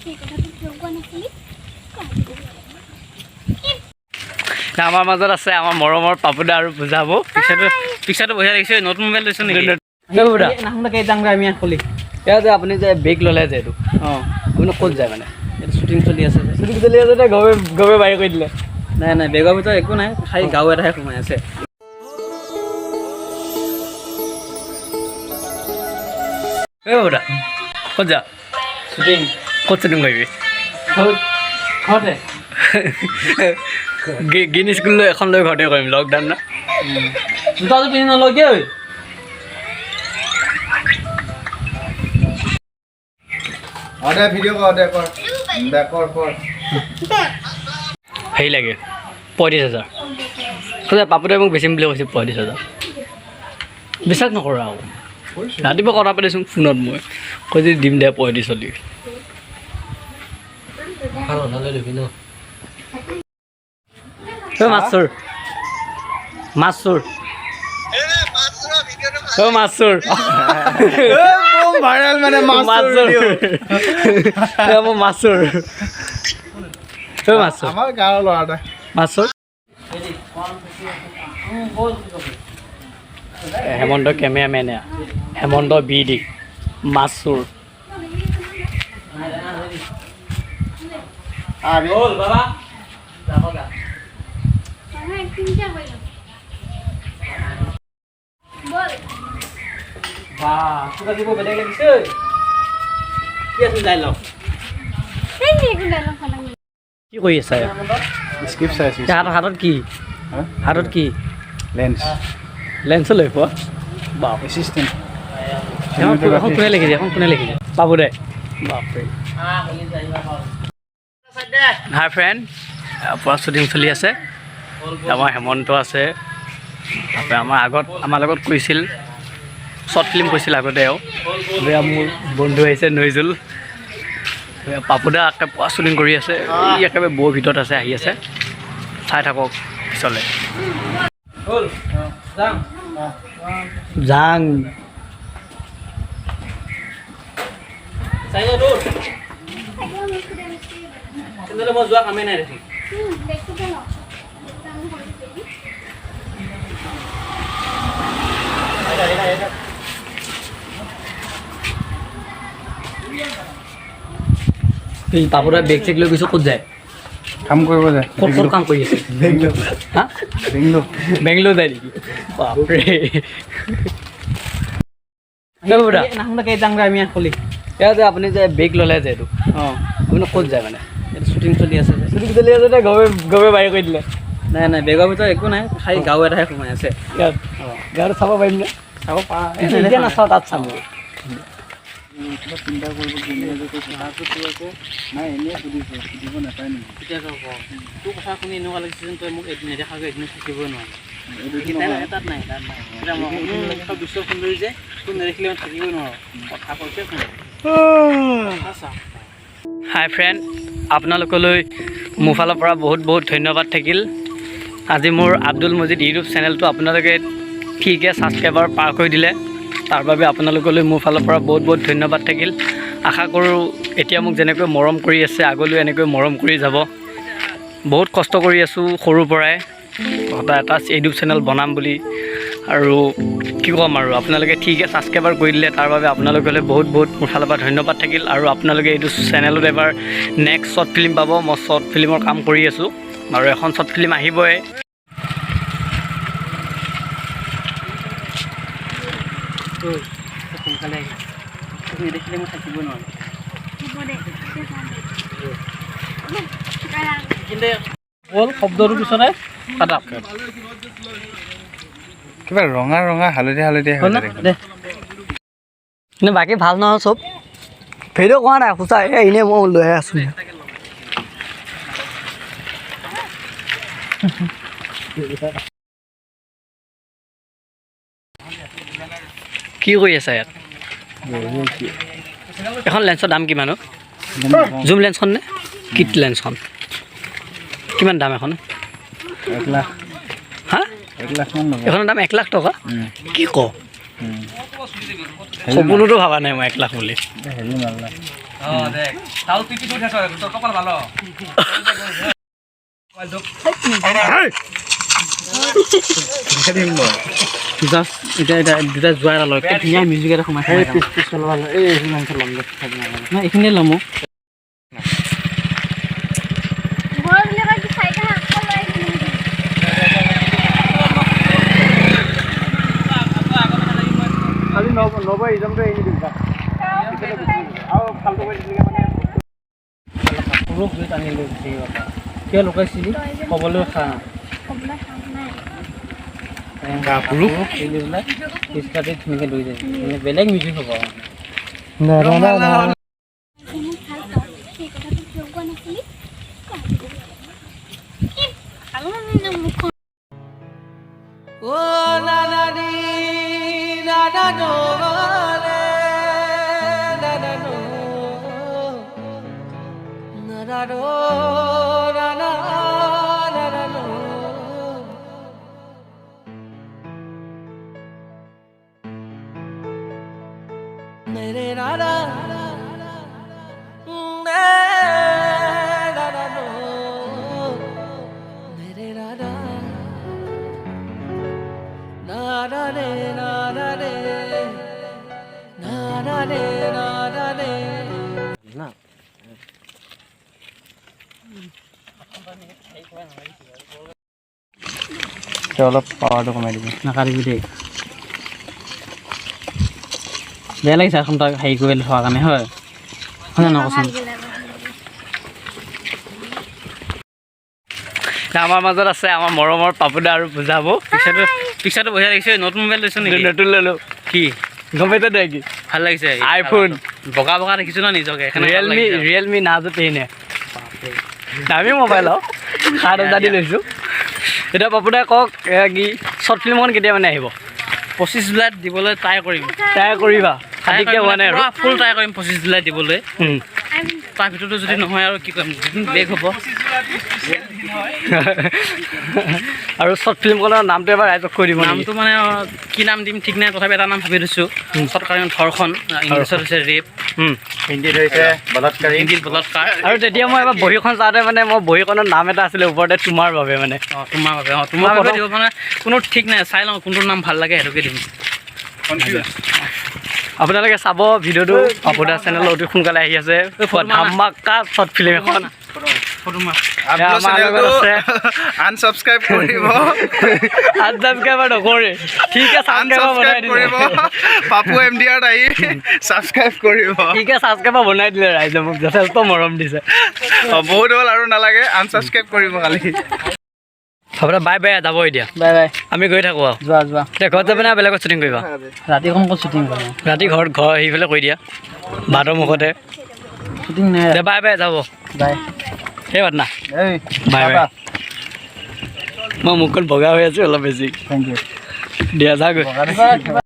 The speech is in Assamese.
সেই কথাটো কিয় কোৱা নাছিলি? আমাৰ মাজত আছে আমাৰ মৰমৰ পাপুদা আৰু পূজাবৌ। পিকচাৰটো, পিকচাৰটো বঢ়িয়া লাগিছে। নতুন মোবাইল লৈছ নেকি? পাপুদা। নাহোঁতে যামগৈ আমি খুলি। ইয়াত যে আপুনি যে বেগ ল'লে যে এইটো, অঁ। আপুনি ক'ত যায় মানে? এইটো শ্বুটিং চলি আছে যে। শ্বুটিং চলি আছে, গমে গমে বাহিৰ কৰি দিলে। নাই নাই, বেগৰ ভিতৰত একো নাই, খালি গাৰু এটাহে সোমাই আছে। এই বাবুদা, ক'ত যা? শ্বুটিং। ক'ত শ্বুটিং কৰিবি? ঘৰতে। গ্ৰীণ স্কুল লৈ এখন লৈ ঘৰতে কৰিম, লকডাউন না। জোতাযোৰ পিন্ধি নলওঁ কিয় ঐ? অ দে, ভিডিঅ' কৰ দে, কৰ দে, কৰ কৰ। হেৰি লাগে 35,000। কৈছে পাপুদাই মোক বেচিম বুলি কৈছে 35,000। বিশ্বাস নকৰোঁ আৰু। ৰাতিপুৱা কথা পাতিছোঁ ফোনত মই, কৈছে দিম দে 35 হ'লি। ভাল ভালে দিবি ন। ঐ মাছ চোৰ, মাছ চোৰ, অ মাছ চোৰ। ভাইৰেল মানে মাছ মাছ চোৰ, মোৰ মাছ চোৰ, ঐ মাছ চোৰ। আমাৰ গাঁৱৰ ল'ৰা এটা। মাছ চোৰ। হেমন্ত কেমেৰামেন, এয়া হেমন্ত বি ডি মাছ চোৰ। হ'ল বাবা, যাব যা। নহয়, তিনিটা হৈ যাব, বল। বা, কিবা দিব বেলেগ লাগিছে ঐ। কি আছিল ডাইলগ? এই একো ডাইলগ নালাগে। কি কৰি আছা ইয়াত? স্ক্ৰিপ্ট চাইছোঁ। এই হাতত কি? হা? হাতত কি? লেন্স। লেন্সো লৈ পোৱা, বাপ। এছিষ্টেণ্ট। এখন কোনে লিখিছে? এখন কোনে লিখিছে? পাবো দে, বাপৰে। হাই ফ্ৰেণ্ড, পূৰা শ্বুটিং চলি আছে। আমাৰ হেমন্ত আছে, তাৰপৰা আমাৰ আগত আমাৰ লগত কৰিছিল, শ্বৰ্ট ফিল্ম কৰিছিল আগতে এওঁ। এয়া মোৰ বন্ধু আহিছে নৈজুল। এয়া পাপুদা একে পূৰা শ্বুটিং কৰি আছে। ই একেবাৰে বৌৰ ভিতৰত আছে, আহি আছে, চাই থাকক পিছলৈ। হ'ল, যাম। যাং। চাই যা দৌৰ। তেনেহ'লে মই যোৱা কামেই নাই দেখোন। বেগটোকে ল। এই পাপুদা বেগ চেগ লৈ গৈছোঁ, ক'ত যায়? কাম কৰিব যায়। ক'ত ক'ত কাম কৰি আছে? বেংগলোৰ। হা? বেংগলোৰ। বেংগলোৰ যায় নেকি? বাপৰে। বাবুদা। নাহোঁতে যামগৈ আমি খুলি। ইয়াত যে আপুনি যে বেগ ল'লে যে এইটো, অঁ। আপুনি ক'ত যায় মানে? এইটো শ্বুটিং চলি আছে যে। শ্বুটিং চলি আছে, গমে গমে বাহিৰ কৰি দিলে। নাই নাই, বেগৰ ভিতৰত একো নাই, খালি গাৰু এটাহে সোমাই আছে। ইয়াত গাঁৱত চাব পাৰিম নে? চাব পাৰা। এতিয়া নাচাওঁ, তাত চাম। কিবা চিন্তা কৰিব কেনেকৈ যে কৈছে, তাৰপিছত তোৰ আকৌ নাই, এনেই সুধিছোঁ, সুধিব নাপায় নেকি? এতিয়া তই ক, তোৰ কথা শুনি এনেকুৱা লাগিছে যেন তই মোক এদিন নেদেখাকৈ এদিন থাকিবই নোৱাৰো। এই দুদিন নাই। নহয়। নাই, তাত নাই, তাত নাই। এতিয়া মই তই বিশ্ব সুন্দৰী যে, তোক নেদেখিলে মই থাকিবই নোৱাৰো। কথা কৈছে শুন। আচ্ছা। হাই ফ্ৰেণ্ড, আপোনালোকলৈ মোৰ ফালৰ পৰা বহুত বহুত ধন্যবাদ থাকিল। আজি মোৰ আব্দুল মজিদ ইউটিউব চেনেলটো আপোনালোকে 3K subscriber পাৰ কৰি দিলে, তাৰ বাবে আপোনালোকলৈ মোৰ ফালৰ পৰা বহুত বহুত ধন্যবাদ থাকিল। আশা কৰোঁ এতিয়া মোক যেনেকৈ মৰম কৰি আছে, আগলৈও এনেকৈ মৰম কৰি যাব। বহুত কষ্ট কৰি আছোঁ সৰুৰ পৰাই এটা এটা ইউটিউব চেনেল বনাম বুলি। আৰু কি ক'ম আৰু, আপোনালোকে 3K subscriber কৰি দিলে, তাৰ বাবে আপোনালোকলৈ বহুত বহুত মোৰ ফালৰ পৰা ধন্যবাদ থাকিল। আৰু আপোনালোকে এইটো চেনেলত এবাৰ নেক্সট শ্বৰ্ট ফিল্ম পাব। মই শ্বৰ্ট ফিল্মৰ কাম কৰি আছোঁ আৰু এখন শ্বৰ্ট ফিল্ম আহিবই। ঐ, তই সোনকালে আহিবি, তোক নেদেখিলে মই থাকিবই নোৱাৰো। হ'ব দে, এতিয়া যাম। কিন্তু হ'ল শব্দটোৰ পিছতে কাটা। কিবা ৰঙা ৰঙা, হালধীয়া হালধীয়া হ'ল হৈ ন দেখোন। দে। নে বাকী ভাল নহয় চব? ভিডিঅ' কৰা নাই, সঁচা। এই এনেই মই লৈ আছোঁ। কি কৰি আছা ইয়াত? এখন লেন্সৰ দাম কিমান? জুম লেন্সখন নে কিট লেন্সখন? কিমান দাম এখন? 1 লাখ। হা? 1 লাখমান ল'ব। এখনৰ দাম 1 লাখ টকা? কি ক! সপোনতো ভবা নাই মই 1 লাখ বুলি। হেৰি মাল না। জাষ্ট এতিয়া এতিয়া দুটা যোৱা এটা লয়, ধুনীয়া মিউজিক এটা সোমাই। নাই, এইখিনিয়ে ল'ম। ঘৰ বুলি কয় কি চাৰিটা সাতটা লৈ আহিছিলো। খালি নব ইজমটো এৰি দিবি আৰু ফাল্টু কৰি দিলে মানে। পুৰুষ বুলি টানি লৈ গুচি আহিব পাৰা। কিয় লুকাইছিলি ক'বলৈ খা। ক'বলৈ সাহস নাই। পুৰুষ এৰি পেলাই পিছ কাটি ধুনীয়াকৈ লৈ যায়, মানে বেলেগ মিউজিক হ'ব আৰু। মোক ভাল পাওঁ, সেই কথাটো কিয় কোৱা নাছিলি? কি ভাল মানে মুখখন। অলপ পাৱাৰটো কমাই দিবি। নাকাটিবি দেই, বেয়া লাগিছে এখন তাক হেৰি কৰি থোৱাৰ কাৰণে। হয় হয় নহয় কচোন? আমাৰ মাজত আছে আমাৰ মৰমৰ পাপুদা আৰু পূজাবৌ। পিকচাৰটো বঢ়িয়া লাগিছে। নতুন মোবাইল লৈছ নেকি? নতুন ল'লো। কি? গম পাইছ দে কি? ভাল লাগিছে। আইফোন। বগা বগা দেখিছো ন নিজকে, সেইকাৰণে ভাল ৰিয়েলমি। লাগিছে। ৰিয়েলমি নাৰ্জো 10, দামী মোবাইল আৰু 7,000 দি লৈছোঁ। এতিয়া পাপুদাই কওক, এয়া কি শ্বৰ্ট ফিল্মখন কেতিয়া মানে আহিব? 25 জুলাইত দিবলৈ ট্ৰাই কৰিম। ট্ৰাই কৰিবা? সঠিককৈ হোৱা নাই আৰু? ফুল ট্ৰাই কৰিম 25 জুলাইত দিবলৈ। তাৰ ভিতৰতো যদি নহয় আৰু কি কৰিম, দুদিন ব্ৰেক হ'ব। আৰু শ্বৰ্ট ফিল্মখনৰ নামটো এবাৰ ৰাইজক কৈ দিব নেকি? নামটো মানে কি নাম দিম ঠিক নাই, তথাপি এটা নাম ভাবি থৈছোঁ। শ্বৰ্ট কাৰণে ধৰ্ষণ, ইংলিছত হৈছে ৰেপ। হিন্দীত হৈছে বলাৎকাৰী। হিন্দীত বলাৎকাৰ। আৰু তেতিয়া মই এবাৰ বহীখন চাওঁতে মানে মই বহীখনৰ নাম এটা আছিলে ওপৰতে, তোমাৰ বাবে মানে। অঁ, তোমাৰ বাবে, অঁ, তোমাৰ বাবে দিব, মানে কোনো ঠিক নাই, চাই লওঁ কোনটো নাম ভাল লাগে সেইটোকে দিম। আপোনালোকে চাব ভিডিঅ'টো, পাপুদা চেনেলত অতি সোনকালে আহি আছে ধামাকা শ্বৰ্ট ফিল্ম এখন। ফটো মাৰ। এয়া আমাৰ লগত আছে। আনচাবস্ক্ৰাইব কৰিব। আনচাবস্ক্ৰাইবাৰ নকৰে, ঠিক আছে, ছাবস্ক্ৰাইবাৰ বনাই আনচাবস্ক্ৰাইব দিলে। কৰিব, পাপু এম ডি আৰত আহি ছাবস্ক্ৰাইব কৰিব। ঠিক আছে, ছাবস্ক্ৰাইবাৰ বনাই দিলে, ৰাইজে মোক যথেষ্ট মৰম দিছে। অ, বহুত হ'ল আৰু নালাগে, আনচাবস্ক্ৰাইব কৰিব খালি। হ'ব, বাই বাই, যাব এতিয়া। Bye bye. আমি গৈ থাকোঁ আৰু। যোৱা যোৱা। এতিয়া ঘৰত যাবনে বেলেগত শ্বুটিং কৰিবা? ৰাতি কোন ক'ত শ্বুটিং কৰিম? ৰাতি ঘৰত, ঘৰ সেইফালে কৰি দিয়া, বাটৰ মুখতে। শ্বুটিং নাই। দে, বাই বাই, যাব। বাই। সেই বাটনা। এই। Bye bye. মই মুখখন বগা হৈ আছোঁ অলপ বেছি। Thank U. দিয়া, যাগৈ। কিবা।